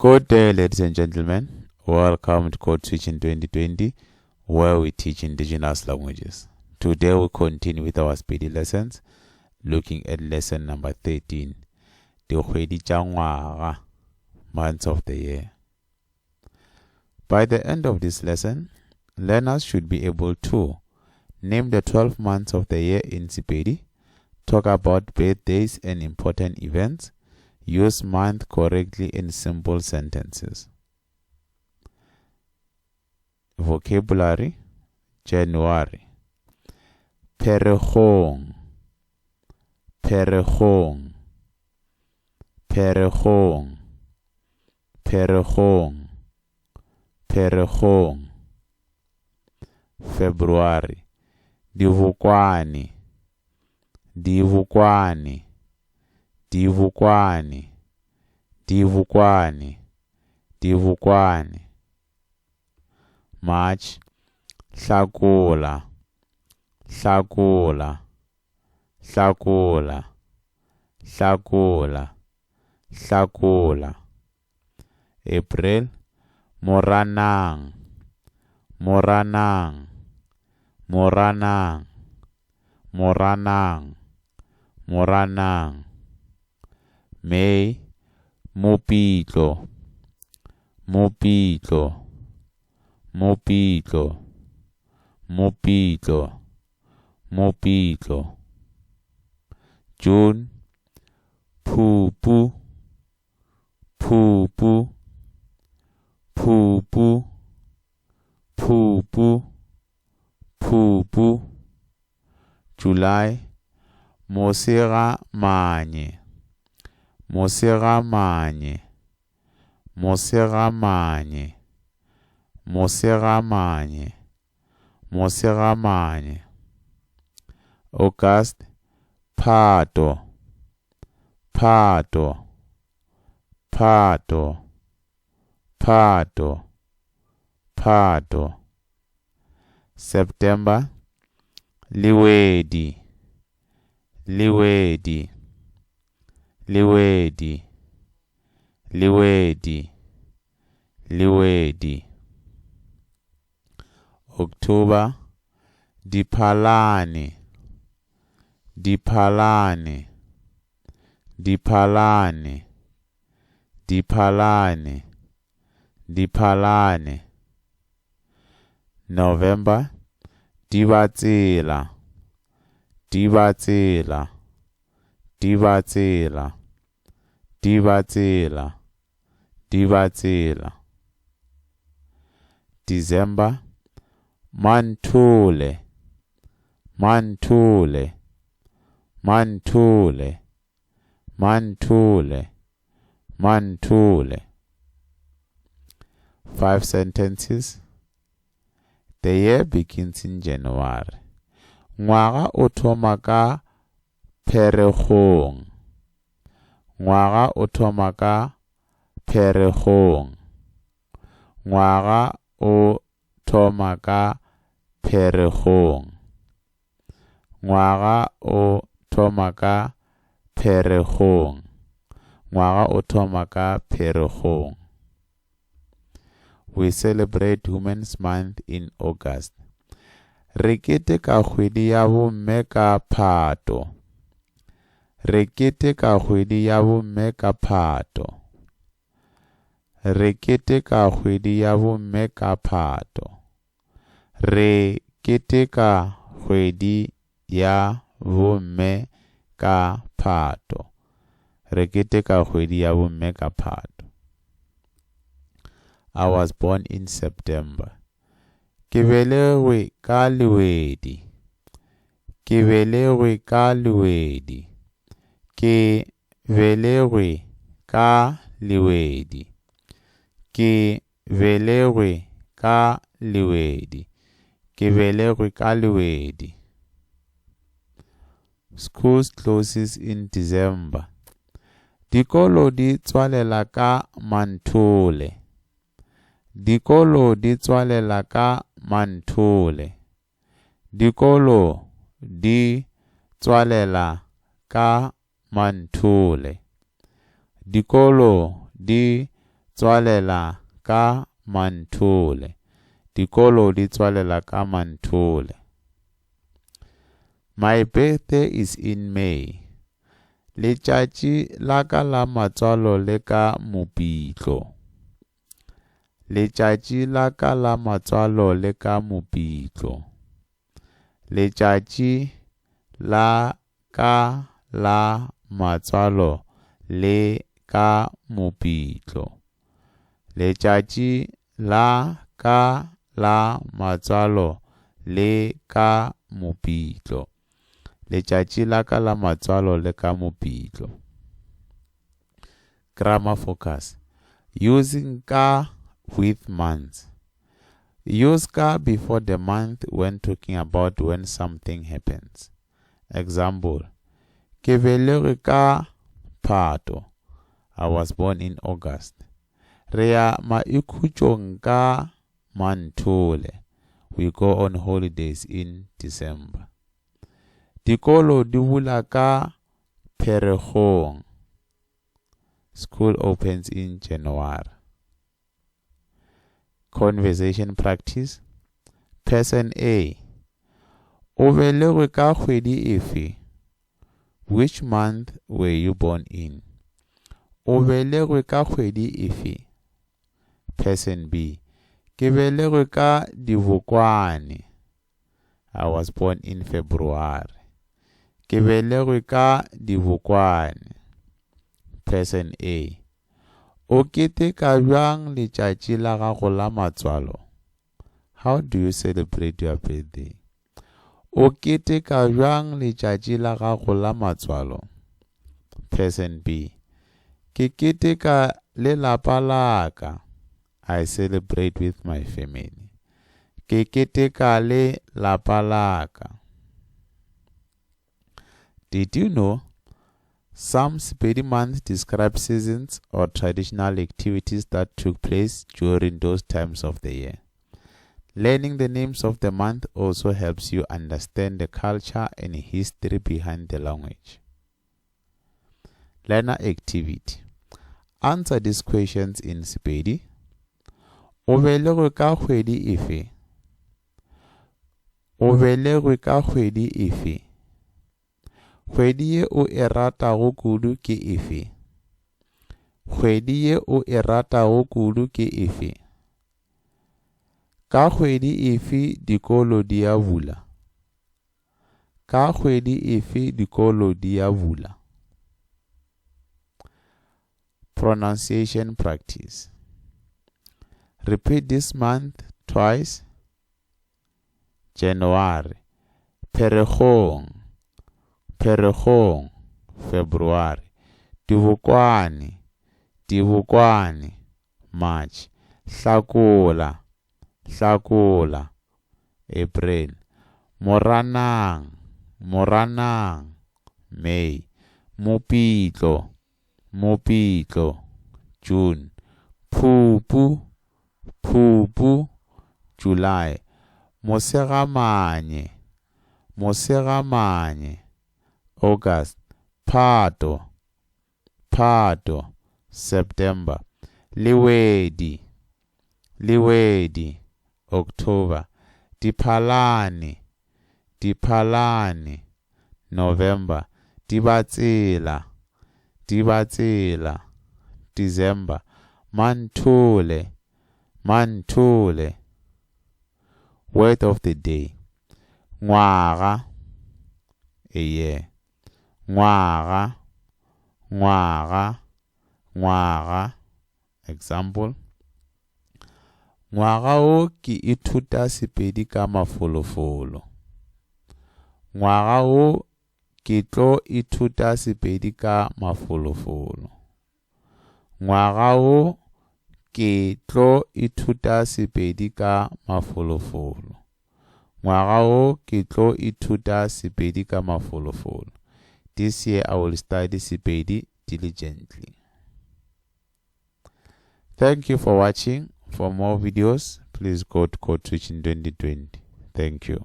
Good day, ladies and gentlemen. Welcome to Code Switch in 2020, where we teach indigenous languages. Today we continue with our Sepedi lessons, looking at lesson number 13, Dikgwedi tša ngwaga, months of the year. By the end of this lesson, learners should be able to name the 12 months of the year in Sepedi, talk about birthdays and important events, use month correctly in simple sentences. Vocabulary January Pherekgong Pherekgong Pherekgong Pherekgong Pherekgong February Dibokwane Dibokwane Dibokwane Dibokwane Dibokwane March Hlakola Hlakola Hlakola Hlakola Hlakola April Moranang Moranang Moranang Moranang Moranang May Mopitlo Mopitlo Mopitlo Mopitlo Mopitlo June Phupu Phupu Phupu Phupu Phupu July Mosegamanye Mosegamanye Mosegamanye Mosegamanye Mosegamanye August Phato Phato Phato Phato Phato September Lewedi Lewedi Lewedi Lewedi Lewedi October Diphalane Diphalane Diphalane Diphalane Diphalane November Dibatsela Dibatsela Dibatsela Dibatsela Dibatsela December Manthole Manthole Manthole Manthole Manthole 5 sentences. The year begins in January. Ngwaga o thoma ka Pherekgong. Ngwaga o thoma ka Pherekgong. Ngwaga o thoma ka Pherekgong. Ngwaga o thoma ka Pherekgong. Ngwaga o thoma ka Pherekgong. We celebrate Women's Month in August. Re keteka kgwedi ya bomme ka Phato. Re keteka kgwedi ya bomme ka Phato. Re keteka kgwedi ya bomme ka Phato. Re keteka kgwedi ya bomme ka Phato. Re keteka kgwedi ya bomme ka Phato. I was born in September. Ke belegwe ka Lewedi. Ke belegwe ka Lewedi. Ke belegwe ka Lewedi. Ke belegwe ka Lewedi. Ke belegwe ka Lewedi. Schools closes in December. Dikolo di tswalela ka Manthole. Dikolo di tswalela ka Manthole. Dikolo di tswalela ka Manthole. Dikolo di tswalela ka Manthole. Dikolo di tswalela ka Manthole. My birthday is in May. Letšatši la ka la matswalo le ka Mopitlo. Letšatši la ka la matswalo le ka Mopitlo. Letšatši la ka la matswalo le ka Mopitlo. Letšatši la ka la matswalo le ka Mopitlo. Letšatši la ka la matswalo le ka Mopitlo. Grammar focus. Using ka with months. Use ka before the month when talking about when something happens. Example, Ke belegwe ka Phato. I was born in August. Re ya maikhutšong ka Manthole. We go on holidays in December. Dikolo di bula ka Pherekgong. School opens in January. Conversation practice. Person A. O belegwe ka kgwedi efe? Which month were you born in? O belegwe ka kgwedi efe? Person B. Ke belegwe ka Dibokwane. I was born in February. Ke belegwe ka Dibokwane. Person A. O keteka bjang letšatši la gago la matswalo? How do you celebrate your birthday? O keteka bjang letšatši la gago la matswalo? Person B. Ke keteka le lapa la ka. I celebrate with my family. Ke keteka le lapa la ka. Did you know some Sepedi months describe seasons or traditional activities that took place during those times of the year? Learning the names of the month also helps you understand the culture and history behind the language. Learner activity. Answer these questions in Sepedi. O belegwe ka kgwedi efe? O belegwe ka kgwedi efe? Kgwedi ye o e ratago kudu ke efe? Kgwedi ye o e ratago kudu ke efe? Ka kgwedi efe dikolo di a bula? Ka kgwedi efe dikolo di a bula? Pronunciation practice. Repeat this month twice. January, Pherekgong, Pherekgong, February, Dibokwane, Dibokwane, March, Hlakola, Hlakola, April, Moranang, Moranang, May, Mopitlo, Mopitlo, June, Phupu, Phupu, July, Mosegamanye, Mosegamanye, August, Phato, Phato, September, Lewedi, Lewedi, October, Diphalane, Diphalane, November, Dibatsela, Dibatsela, December, Manthole, Manthole. Word of the day. Ngwaga, a year. Ngwaga, ngwaga, ngwaga. Example. Ngwaga wo ke ithuta Sepedi ka mafolofolo. Ngwaga wo ke tlo ithuta Sepedi ka mafolofolo. Ngwaga wo ke tlo ithuta Sepedi ka mafolofolo. Ngwaga wo ke tlo ithuta Sepedi ka mafolofolo. This year I will study Sepedi diligently. Thank you for watching. For more videos, please go to Code Switching 2020. Thank you.